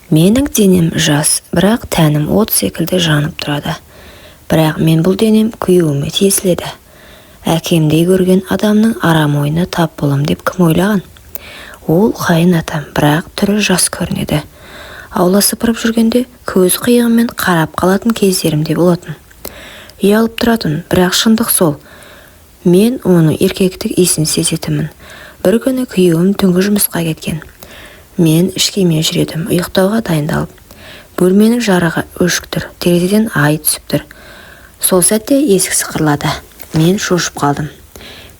Менің денем жас, бірақ тәнім от секілді жанып тұрады. Бірақ мен бұл денем күйеуіме тиесілі еді. Әкемдей көрген адамның арам ойына тап болам деп кім ойлаған? Ол қайын атам, бірақ түрі жас көрінеді. Аула сыпырып жүргенде көз қиығымен қарап қалатын кездерім де болатын. Ұялып тұратын, бірақ шындық сол. Мен оның еркектік иісін сезетінмін. Бір күні күйеуім түнгі жұмысқа кеткен. Мен іш киіммен жүр едім, ұйықтауға дайындалып. Бөлменің жарығы өшік тұр, терезеден ай түсіп тұр. Сол сәтте есік сықырлады. Мен шошып қалдым.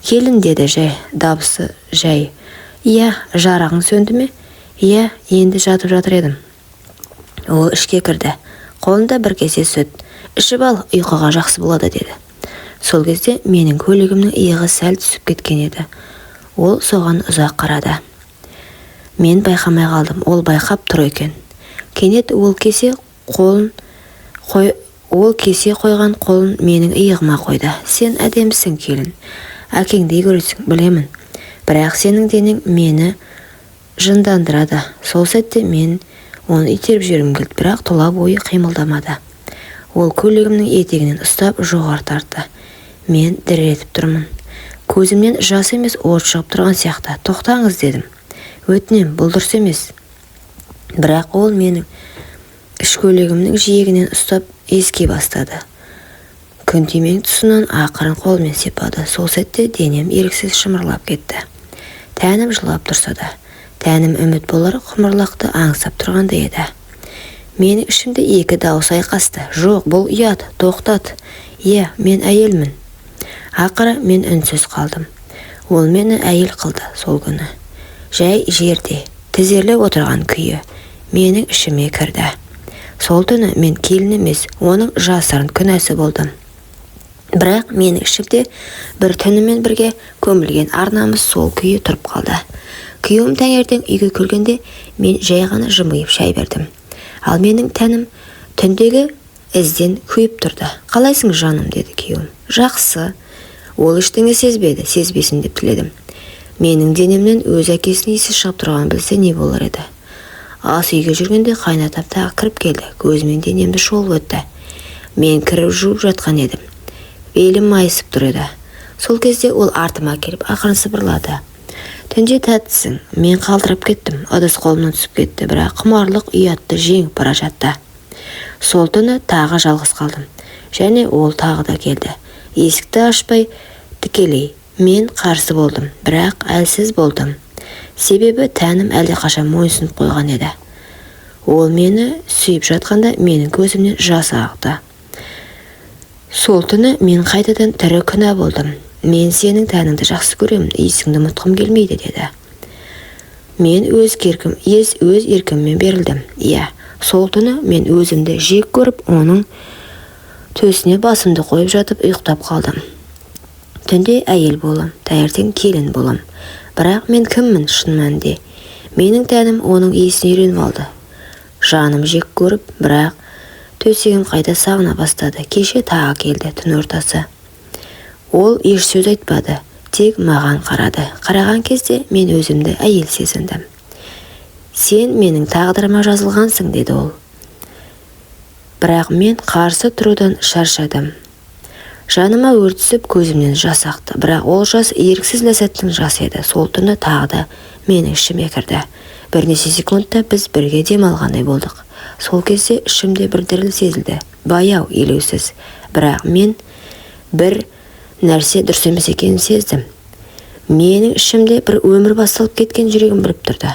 «Келін», – деді жай, дабысы жай. «Иә, жарығың сөнді ме?» «Иә, енді жатып жатыр едім». Ол ішке кірді. Қолында бір кесе сүт. «Ішіп ал, ұйқыға жақсы болады», – деді. Сол кезде менің көйлегімнің иығы сәл түсіп кеткен еді. Ол соған ұзақ қарады. Мен байқамай қалдым, ол байқап тұр екен. Кенет ол кесе қойған қолын менің иығыма қойды. «Сен әдемісің, келін. Әкеңдей көресің, білемін. Бірақ сенің денең мені жындандырады». Сол сәтте мен оны итеріп жібергім келді, бірақ тұла бойы қимылдамады. Ол көйлегімнің етегінен ұстап жоғары тартты. Мен дір етіп тұрмын. Көзімнен жас емес, от шығып тұрған сияқты. «Тоқтаңыз», – дедім. «Өтінем, бұл дұрыс емес». Бірақ ол менің іш көйлегімнің жиегінен ұстап иіскей бастады. Күнтименің тұсынан ақырын қолымен сипады. Сол сәтте денем еріксіз шымырлап кетті. Тәнім жылап тұрса да, тәнім үміт болар құмарлықты аңсап тұрғандай еді. Менің ішімде екі дауыс айқасты. «Жоқ, бұл ұят, тоқтат». «Иә, мен әйелмін». Ақыры мен үнсіз қалдым. Ол мені әйел қылды сол күні. Жай жерде тізерлеп отырған күйі менің ішіме кірді. Сол түні мен келін емес, оның жасырын күнәсі болдым. Бірақ менің ішімде бір түнімен бірге көмілген ар-намыс сол күйі тұрып қалды. Күйеуім таңертең үйге келгенде, мен жай ғана жымиып шай бердім. Ал менің тәнім түндегі ізден күйіп тұрды. «Қалайсың, жаным?» – деді күйеуім. «Жақсы». Ол ештеңе сезбеді, сезбесін деп тіледім. Менің денемнен өз әкесінің иісі шығып тұрғанын білсе, не болар еді? Ас үйге жүргенде қайнатам тағы кіріп келді. Көзімен денемді шолып өтті. Мен кір жуып жатқан едім. Белім майысып тұр еді. Сол кезде ол артыма келіп, ақырын сыбырлады: «Түнде тәттісің». Мен қалтырап кеттім. Ыдыс қолымнан түсіп кетті, бірақ құмарлық ұятты жеңіп бара жатты. Сол түні тағы жалғыз қалдым. Және ол тағы да келді. Есікті ашпай тікелей. Мен қарсы болдым, бірақ әлсіз болдым. Себебі тәнім әлдеқашан мойынсұнып қойған еді. Ол мені сүйіп жатқанда, менің көзімнен жас ақты. Сол түні мен қайтадан тірі күнә болдым. «Мен сенің тәніңді жақсы көремін, иісіңді ұмытқым келмейді», – деді. Мен өз еркіммен берілдім. Иә, сол түні мен өзімді жек көріп, оның төсіне басымды қойып жатып ұйықтап қалдым. Түнде әйел болам, таңертең келін болам. Бірақ мен кіммін шын мәнінде? Менің тәнім оның иісін үйреніп алды. Жаным жек көріп, бірақ төсегін қайта сағына бастады. Кеше тағы келді, түн ортасы. Ол еш сөз айтпады, тек маған қарады. Қараған кезде мен өзімді әйел сезіндім. «Сен менің тағдырыма жазылғансың», – деді ол. Бірақ мен қарсы тұрудан шаршадым. Жаныма өрт түсіп, көзімнен жас ақты. Бірақ ол жас еріксіз ләззаттың жасы еді. Сол түні тағы да менің ішіме кірді. Бірнеше секундта біз бірге дем алғандай болдық. Сол кезде ішімде бір діріл сезілді. Баяу, елеусіз. Бірақ мен бір нәрсе дұрыс емес екенін сездім. Менің ішімде бір өмір басталып кеткен жүрегім біліп тұрды.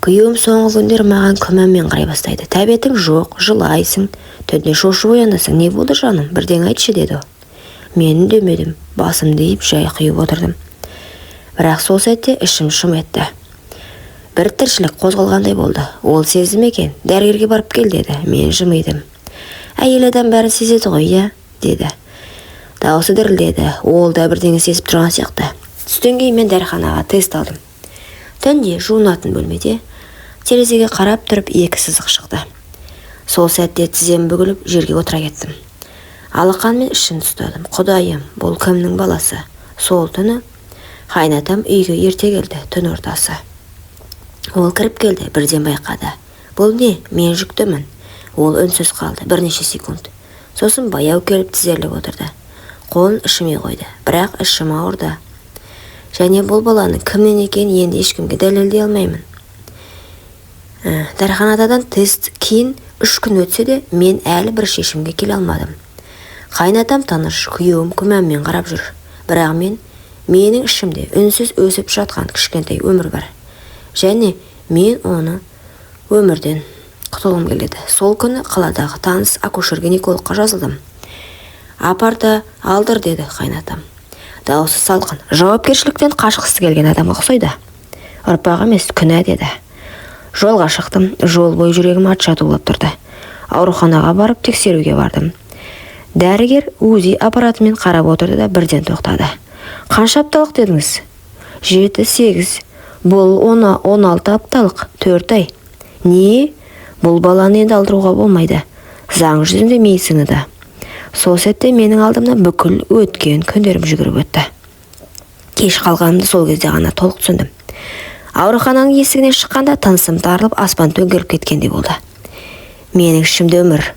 Күйеуім соңғы күндері маған күмәнмен қарай бастайды. «Тәбетің жоқ, жылайсың, түнде шошып оянасың. Не болды, жаным, бірдеңе айтшы», – деді. Мен үндемедім, басымды иіп, жай құйып отырдым. Бірақ сол сәтте ішім шым етті. Бір тіршілік қозғалғандай болды. Ол сезді ме екен? «Дәрігерге барып кел», – деді. Мен жымидым. «Әйел адам бәрін сезеді ғой, иә», – деді. Даусы дірілдеді. Ол да бірдеңе сезіп тұрған сияқты. Түстен кейін мен дәріханаға тест алдым. Түнде жуынатын бөлмеде терезеге қарап тұрып, екі сызық шықты. Сол сәтте тізем бүгіліп, жерге отыра кеттім. Алақанмен ішін ұстадым. Құдайым, бұл кімнің баласы? Сол түні қайнатам үйге ерте келді, түн ортасы. Ол кіріп келді, бірден байқады. Бұл не? Мен жүктімін. Ол үнсіз қалды бірнеше секунд. Сосын баяу келіп тізерлеп отырды. Қолын ішіме қойды. Бірақ ішім ауырды. Және бұл баланың кімнен екенін енді ешкімге дәлелдей алмаймын. Дәріханадан тест кейін 3 күн өтсе де, мен әлі бір шешімге келе алмадым. Қайнатам тыныш, күйеуім күмәнмен қарап жүр. Бірақ менің ішімде үнсіз өсіп жатқан кішкентай өмір бар. Және мен оны өмірден құтылғым келеді. Сол күні қаладағы таныс акушер-гинекологқа жазылдым. «Апар да алдыр», – деді қайнатам. Даусы салқын, жауапкершіліктен қашқысы келген адамға ұқсайды. «Ұрпақ емес, күнә», – деді. Жолға шықтым. Жол бойы жүрегім атша тулап тұрды. Ауруханаға барып, тексеруге бардым. Дәрігер УЗИ аппаратымен қарап отырды да, бірден тоқтады. «Қанша апталық дедіңіз? Жеті, сегіз. Бұл 16 апталық, 4 ай». «Не? Бұл баланы енді алдыруға болмайды. Заң жүзінде, медицинада». Сол сәтте менің алдымнан бүкіл өткен күндерім жүгіріп өтті. Кеш қалғанымды сол кезде ғана толық түсіндім. Аурухананың есігінен шыққанда тынысым тарылып, аспан төңкеріліп кеткендей болды. Менің ішімде өмір.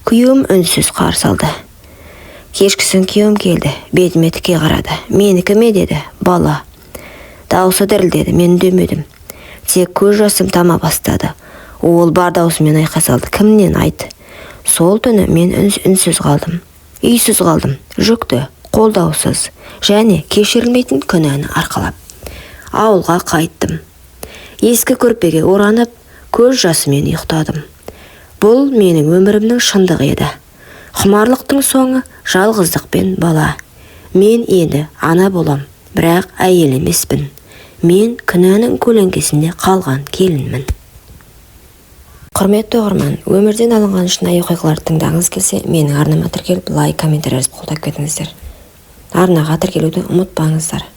Күйеуім үнсіз қарсы алды. Кешкісін күйеуім келді, бетіме тіке қарады. «Менікі ме?» – деді. «Бала». Даусы дірілдеді. Мен үндемедім. Тек көз жасым тама бастады. Ол бар даусымен айқай салды: «Кімнен? Айт!» Сол түні мен үнсіз қалдым. Үйсіз қалдым. Жүкті, қолдаусыз және кешірілмейтін күнәні арқалап. Ауылға қайттым. Ескі көрпеге оранып, көз жасымен ұйықтадым. Бұл менің өмірімнің шындығы еді. Құмарлықтың соңы – жалғыздық пен бала. Мен енді ана болам, бірақ әйел емеспін. Мен күнәнің көлеңкесінде қалған келінмін. Құрметті оқырман, өмірден алынған шынайы оқиғаларды тыңдағыңыз келсе, менің арнама тіркеліп, лайк, комментарий жазып, қолдап кетіңіздер. Арнаға тіркелуді ұмытпаңыздар.